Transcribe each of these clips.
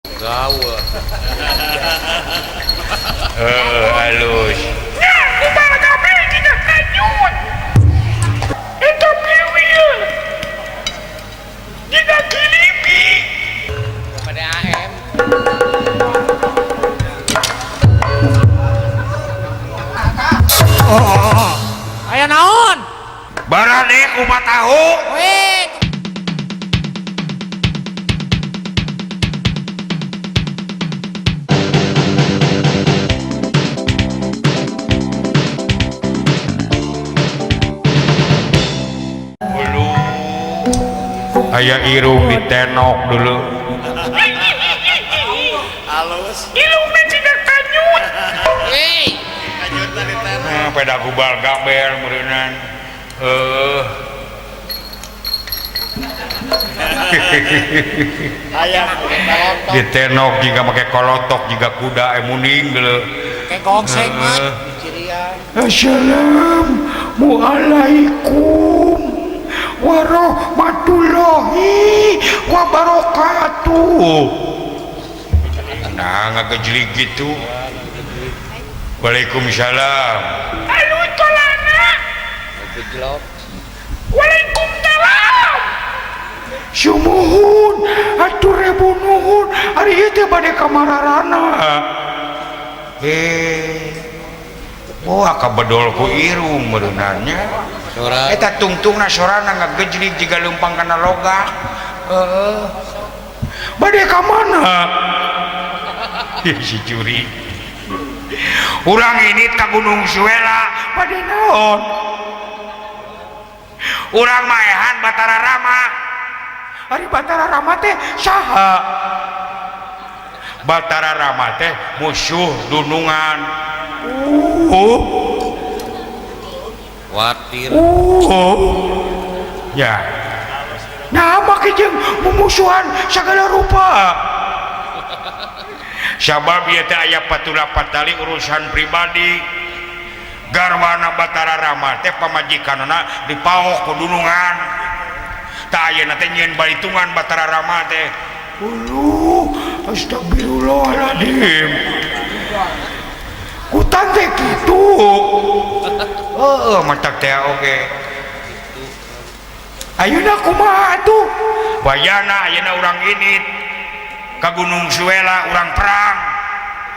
Gaul. Halus. Nya kumaha kabeh dina kanyut. Eta piwil. Dina kilipi. Pada AM. Oh, aya naon? Barane kumaha tahu? Weh. Aya irung ditenok dulu. Halus. Irungna dina kanyut. Weh. Kanyutna ditenok. Peda gubal gabel meureunnan. Heuh. Aya ditenok jiga make kolotok jiga kuda muning geuleuh. Kayak gongseng mah. Assalamualaikum warahmatullahi wabarakatuh. Nah, ngagejlik gitu. Waalaikumsalam. Halo tolana. Waalaikumsalam. Sumuhun atuh ribu nuhun ari ieu teh bade ka mararana. Wah kabedol ku irung meureunannya. Eta tungtungna sorana ngagejlig jiga leumpang kana loga. Heeh. Bade ka mana? Si curi. Urang ini ka Gunung Suela, bade naon? Urang maehan Batara Rama. Ari Batara Rama teh saha? Batara Rama teh musuh dunungan. Watir. Ya. Nah, make jeung mumusuhan sagala rupa. Sabab ieu teh aya patula patali urusan pribadi. Garwana Batara Rama teh pamajikanna dipaok ku dunungan. Tah ayeuna teh nyieun balitungan Batara Rama teh. Uluh, astagfirullahaladzim. Kutan teh kitu. Heeh, matak teh oge. Ayeuna kumaha atuh? Bayana ayeuna urang ini ka Gunung Suela urang perang.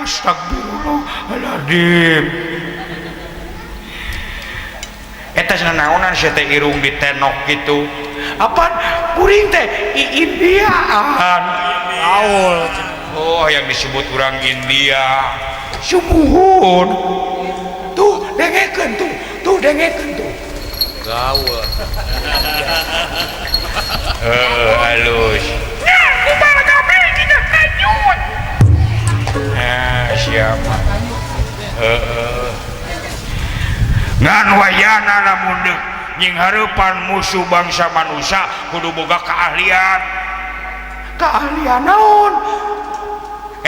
Astagfirullahaladzim. Eta naonan sia teh irung ditenok kitu. Apaan kuring teh Indiaan. Gaul. Oh, yang disebut urang India. Sumuhun. Tuh dengekeun tuh, tuh dengekeun tuh. Gaul. Halus. Nya kumaha kabeh dina kanyut. Nah, siapa? Heeh. Ngan wayana lamun deuk nying hareupan musuh bangsa manusia kudu boga keahlian. Keahlian naon?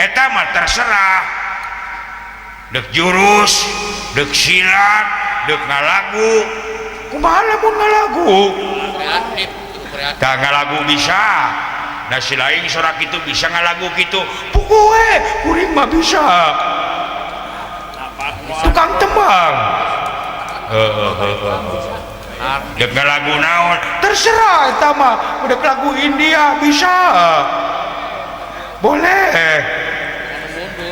Eta mah terserah. Dek jurus, dek silat, dek ngalagu. Kumaha lamun ngalagu? Kreatif, kreatif. Tah ngalagu bisa. Nah si lain sorak itu bisa ngalagu kitu. Puguh we, kuring mah bisa. Tukang tembang. Heeh. Dek ngalagu naon? Terserah eta mah. Dek lagu India bisa. Boleh.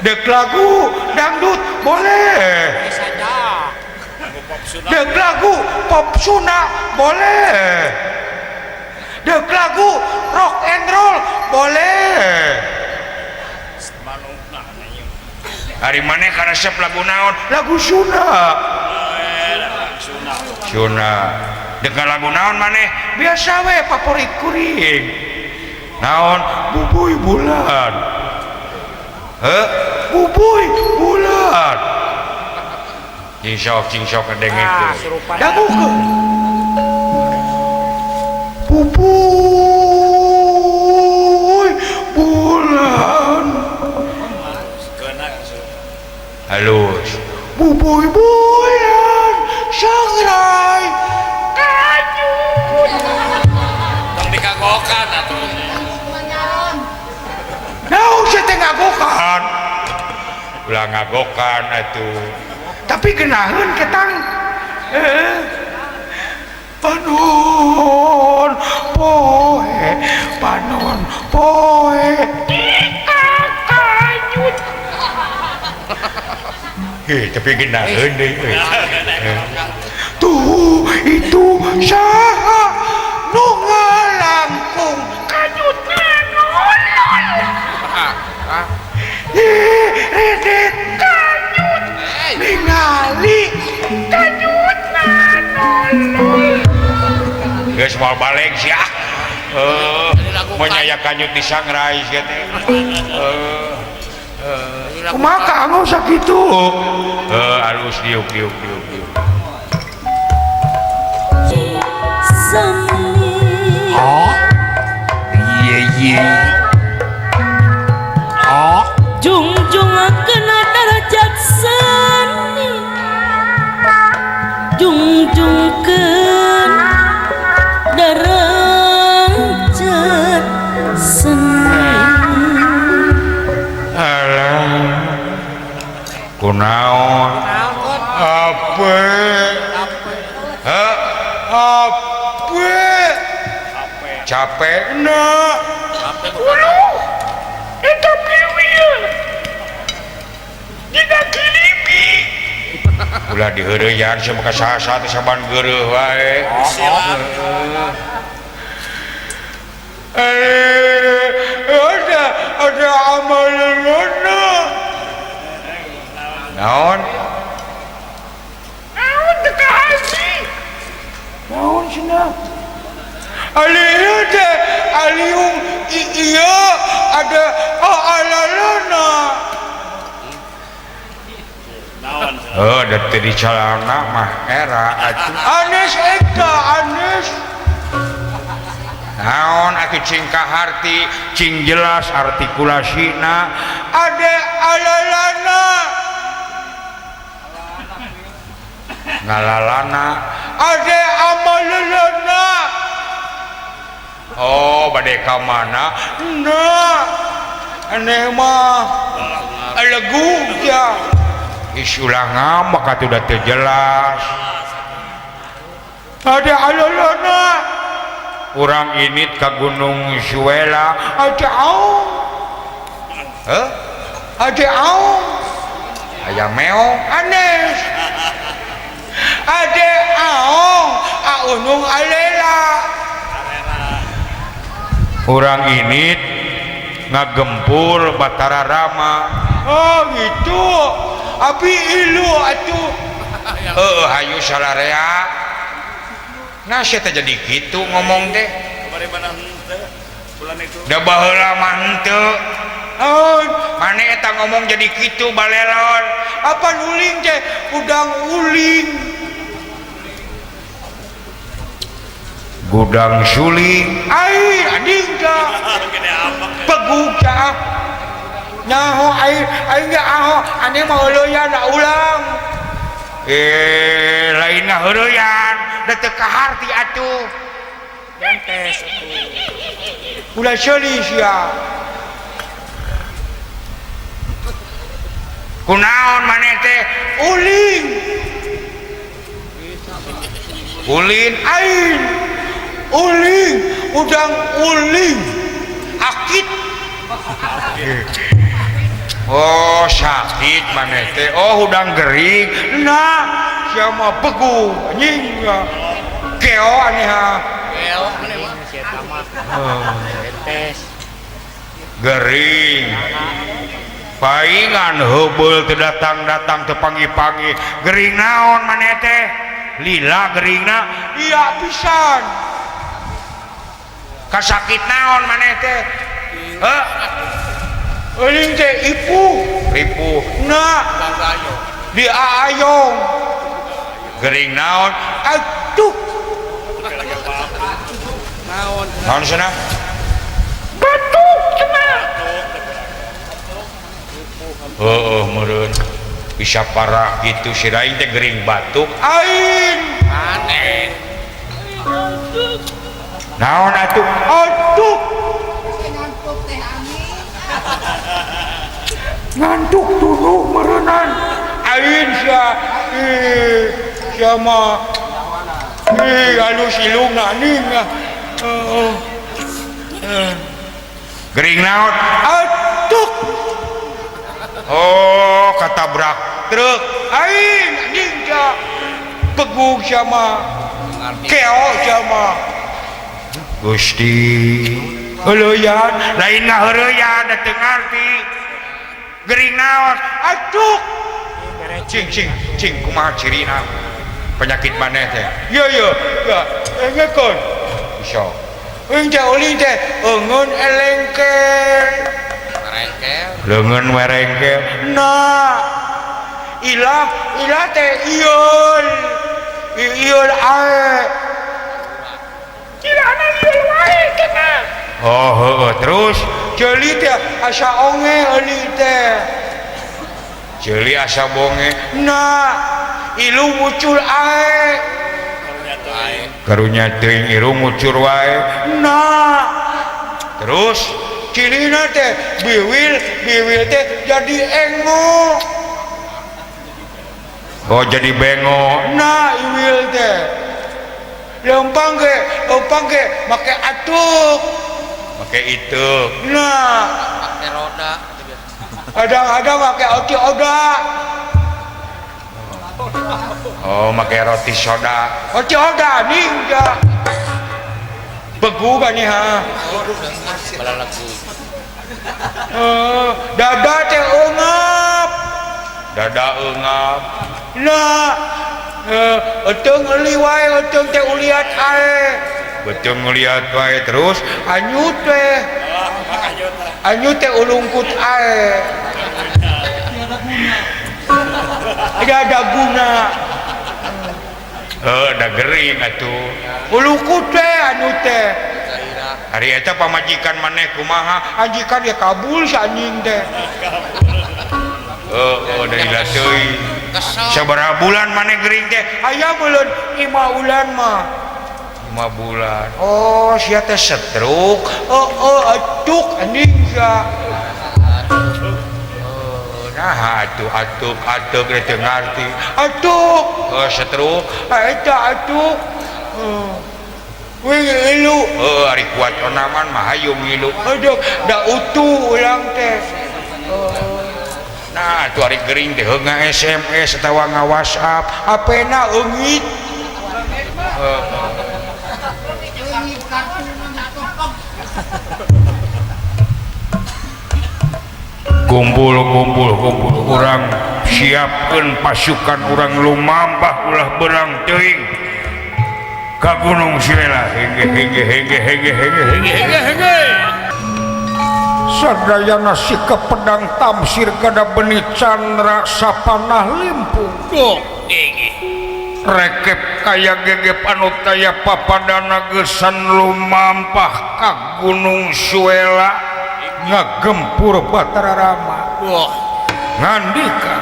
Dek lagu dangdut boleh. Dek lagu pop Sunda boleh. Dek lagu rock and roll boleh. Hari maneh karesep lagu naon? Lagu Sunda. Sunda. Dek lagu naon maneh? Biasa we favorit kuring. Naon? Bubuy bulan. Heuh, bubuy bulan. Cingsok ngedengekeun. Dangukeun. Bubuy bulan. Halus. Bubuy bulan sangrai kanyut. Tong dikagokan atuh. Naon sia Ulah ngagokan atuh. Tapi genaheun ketang. Panon poe, panon poe. Kanyut. Heh, tapi genaheun deui. Tuh itu saha nu ngalangkung kanyut nolol. Redet kanyut ningali kanyut nolol. Geus moal balik sia. Menyaya kanyut di sangrai sia teh. Kumaha kamu sakitu? Alus diuk diuk diuk diuk. Oh. Iya iya. Oh. Jungjungakeun darajat seni. Jungjungkeun derajat seni. Alah. Kunaon? Ape? Hah? Ape? Capek na. Ulu. Eta piwil. Dina kilibi. Ulah diheureyan sia maka saha-saha teh saban geureuh wae. Ada amalna. Naon? Naon teu kahasi? Naon cenah? Alieu teh aliung ieu ada alalana. Naon? Heuh, da teu dicalana mah era atuh. Anes eta anes. Naon atuh cing kaharti, cing jelas artikulasina. Ada alalana. Ngalalana, ada amalana. Oh, bade ka mana? Nah, aneh mah legug ya. Ih, ulah ngambek atuh da teu jelas. Ada alalana. Urang init ka Gunung Suela, ada aung. Heuh? Ada aung. Aya meong anes. Ade aong aunung alela. Urang init ngagempur Batara Rama. Oh gitu. Abi ilu atuh. Heuh hayu salarea. Nah sia teh jadi kitu ngomong teh. Kamari mana henteu bulan itu. Da baheula mah henteu. Oh, maneh eta ngomong jadi kitu balelon. Apa uling teh? Udang uling. Gudang suling. Ai ading ka. Pegug ka. Nyaho ai aing ge aho ane mah heureyan da ulang. Lain heureyan da teu kaharti atuh. Bentes atuh. Ulah seuli sia. Kunaon maneh teh? Uling. Ulin aing. Uling, udang uling. Akit. Oh, sakit maneh teh. Oh, udang gering. Nah, sia mah begu anjing. Keo aneh ha. Keo maneh mah sia mah. Bentes. Gering. Paingan heubeul teu datang-datang teu panggih-panggih. Gering naon maneh teh? Lila geringna. Iya pisan. Kasakit naon maneh teh? Heuh. Euling teh ipuh, ripuh. Nah, di aayong. Gering naon? Atuh. Naon? Naon cenah? Batuk cenah. Heueuh meureun. Bisa parah gitu si aing teh gering batuk. Aing. Aneh. Naon atuh? Atuh. Ngantuk tunuh meureunan. Aing sia ih sia mah. Ih halus ilungna ning. Heeh. Gering naon? Atuk. Oh, katabrak truk. Aing anjing sia. Pegug sia mah. Keo sia mah. Gusti. Heureuyaan, lain ngaheureuyaan da teu ngarti. Gering naon? Atuk. Cing cing cing kumaha cirina penyakit maneh teh? Ieu ieu, ya, engekeun. Bisa. Euing teh ulin teh eungeun elengkel. Werengkel. Leungeun werengkel. Nah. Ilah, ilah teh ieul. Ieul ae. Ilahna ieul wae cenah. Oh, heueuh, terus ceuli teh asa onge euli teh. Ceuli asa bonge. Nah, ilung mucul ae. Karunya teuing irung ngucur wae. Nah, terus cilina teh biwil biwil teh jadi engo. Oh, jadi bengo. Nah, iwil teh lempang ge make atuk, make itu. Nah, make roda. Kadang-kadang make oti oda. Oh, make roti soda. Roti oda nih enggak. Begu kan nih ha. Dada teh eungap. Dada eungap. Nah, euteung euli wae, euteung teh uliat ae. Beuteung ngeliat wae terus anyut teh. Anyut teh ulungkut ae. Tidak ada guna. Da gering atuh. Ulungkut teh anu teh. Ari eta pamajikan maneh kumaha? Anjikan ya kabul si anjing teh. Heeh, dari teuing. Sabaraha bulan maneh gering teh? Aya beuleun 5 bulan mah. 5 bulan. Oh, sia teh stroke. Heeh, atuk anjing sia. Nah, atuh atuk atuk teu ngarti. Atuk, oh stroke. Eta atuk. Wih ngilu. Heuh, ari kuat onaman mah hayu ngilu. Aduh, da utuh urang teh. Nah, atuh ari gering teh heuh nga-SMS atawa nga-WhatsApp, HP-na eungit. Kumpul kumpul kumpul urang siapkeun pasukan urang lumampah ulah beurang teuing ka Gunung Sirela. Hege hege hege hege hege hege hege hege. Sadayana sikap pedang tamsir gada beni candra sapanah limpung. Rekep kaya gegep anu taya papadana geusan lumampah ka Gunung Suela ngagempur Batara Rama. Wah, ngandika.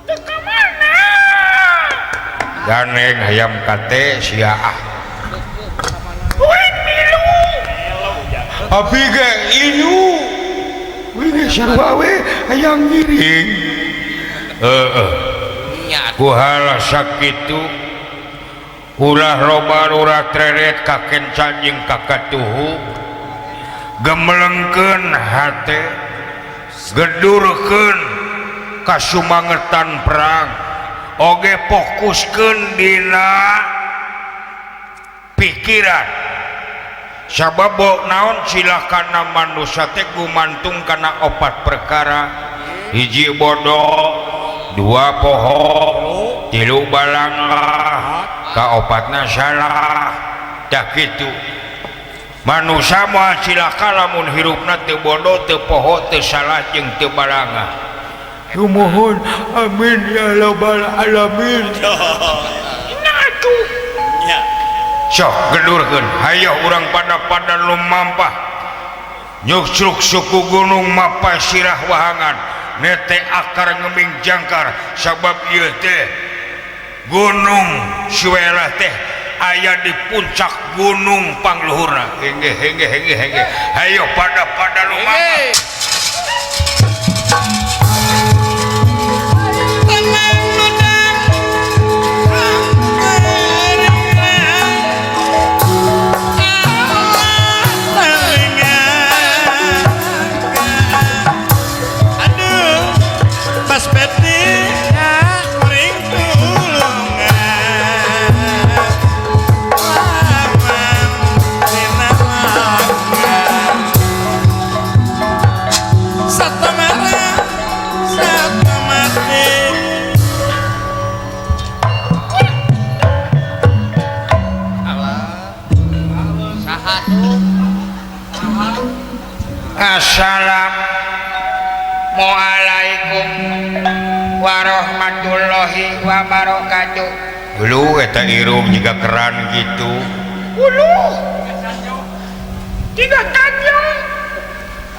Teu mana? Ganeng hayam kate sia ah. Abi ge ilu wih sarua we hayang ngiring. Heeh, kuhala sakitu ulah loba ulah treret ka kencan jeung ka katuhu, gemelengkeun hate, gedurkeun kasumangetan perang, oge fokuskeun dina pikiran. Sabab naon cilakana manusia teh gumantung kana opat perkara. Hiji bodoh, dua poho, tilu balangah, kaopatna salah. Tah kitu. Manusia moal cilaka lamun hirupna teu bodoh, teu poho, teu salah jeung teu balangah. Sumuhun amin ya rabbal alamin. Sok gedurkeun hayo urang pada-pada lumampah Nyuksruk suku gunung mapa sirah wahangan nete akar ngeming jangkar sabab ieu teh Gunung Suela teh aya di puncak gunung pangluhurna. Hengge hengge hengge hengge. Hayo pada lumampa. Assalamualaikum warahmatullahi wabarakatuh. Ulu eta irung jiga keran gitu. Ulu. Tiga tanya.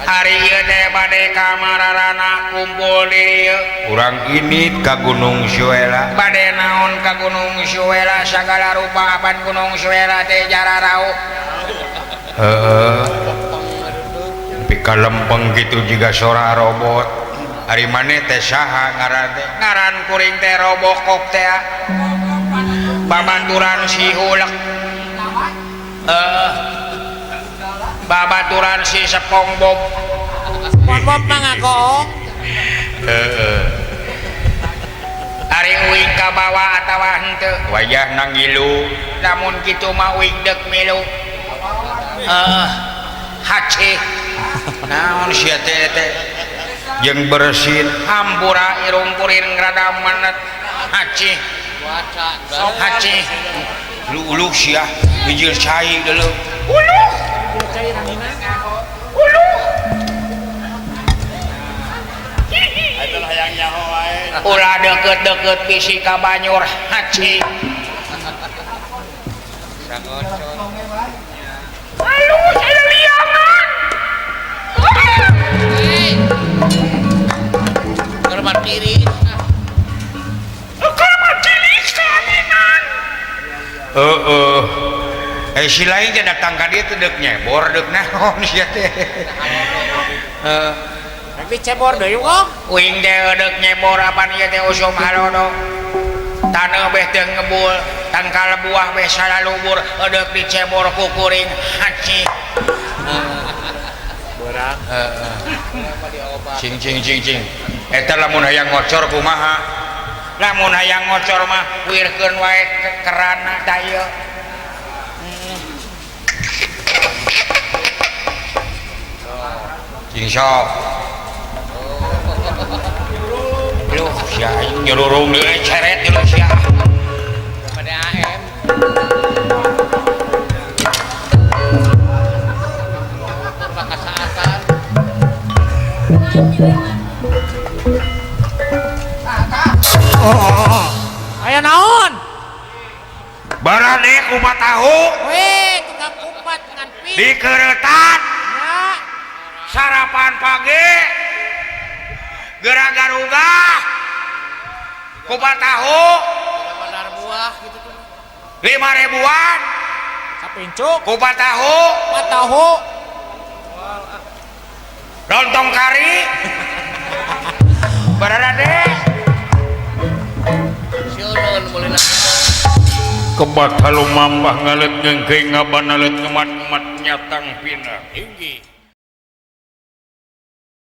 Hari ieu teh bade ka mararana kumpul di dieu. Urang ini ka Gunung Suela. Bade naon ka Gunung Suela sagala rupa apan Gunung Suela teh jararau. Heeh. Kalempeng gitu juga sora robot. Ari maneh teh saha ngaran teh? Ngaran kuring teh Robocop teh. Babaturan si Hulek. Babaturan si SpongeBob. SpongeBob mah ngagoong. Heeh. Ari uing kabawa atawa henteu? Wayahna ngilu. Lamun kitu mah uing deuk milu. Hace. Naon sia teh teh jeung bersin hampura irung kuring rada manet haci haci lu sia bijil cai deuleu uluh uluh ulah deket-deket bisi ka banyur haci halus aya liangan. Si lain teh datang ka dieu teh deuk nyebor deuk naon sia teh. Heeh. Tapi cebor deui kok. Uing teh deuk nyebor apan ieu teh usum halodo. Taneuh beh teu ngebul, tangkal buah beh salalubur, deuk dicebor ku kuring haci. Borang. Heeh. Cing cing cing cing. Eta lamun hayang ngocor kumaha? Lamun hayang ngocor mah wirkeun wae kerana da ieu. Cing sok. Luh sia nyururung deui ceret deui sia. Pada AM. Pakasaatan. Oh, aya naon? Barane kupat tahu. Weh, tukang kupat ngan pin. Dikeretan. Sarapan pagi. Geura-garugah. Kupat tahu. Buah gitu tuh. 5 ribuan. Sapincuk. Kupat tahu. Kupat tahu. Lontong kari. Barada deh. Kebat halu mambah ngalet ngengkeng ngabanalet ngemat-ngemat nyatang pina. Hinggi.